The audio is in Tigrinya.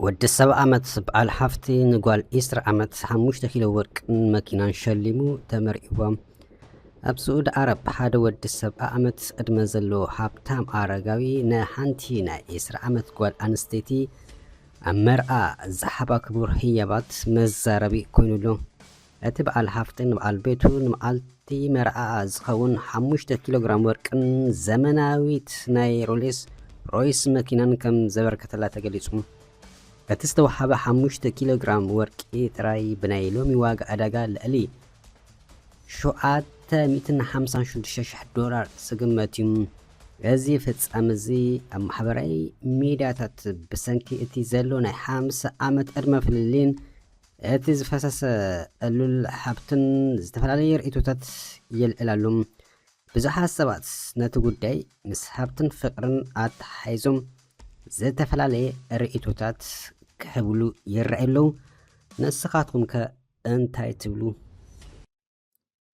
ወዲ ሰብዓ ዓመት በዓል ሃፍቲ ንጓል ዒስራ ዓመት ሓሙሽተ ኪሎ ወርቅን መኪናን ሸሊሙ ተመርዒዎም። ኣብ ስዑዲ ዓረብ ሓደ ወዲ ሰብዓ ዓመት ዕድመ ዘለዎ ሃብታም ኣረጋዊ ንሓንቲ ናይ ዒስራ ዓመት ጓል ኣንስተይቲ ኣብ መርዓ ዝሃባ ክቡር ህያባት መዛረቢ ኮይኑሉ። እቲ በዓል ሃፍቲ ንበዓል ቤቱ ንመዓልቲ መርዓኣ ዝኸውን ሓሙሽተ ኪሎ ግራም ወርቅን ዘመናዊት ናይ ሮሌስ ሮይስ መኪናን ከም ዘበርከተላ ተገሊጹ። እቲ ዝተዋሃበ ሓሙሽተ ኪሎ ግራም ወርቂ ጥራይ ብናይ ሎሚ ዋጋ ዕዳጋ ልዕሊ ሸውዓተ ሚእትን ሓምሳን ሽዱሽተ ሽሕ ዶላር ዝግመት እዩ። እዚ ፍጻመ እዚ ኣብ ማሕበራዊ ሚድያታት ብሰንኪ እቲ ዘሎ ናይ ሓምሳ ዓመት ዕድመ ፍልልይን እቲ ዝፈሰሰ ዕሉል ሃብትን ዝተፈላለየ ርእይቶታት የልዕል ኣሎ። ብዙሓት ሰባት ነቲ ጉዳይ ምስ ሃብትን ፍቕርን ኣተሓሒዞም ዝተፈላለየ ርእይቶታት ክሕብሉ ይረኣዩ ኣለዉ። ንስኻትኩም ከ እንታይ ትብሉ?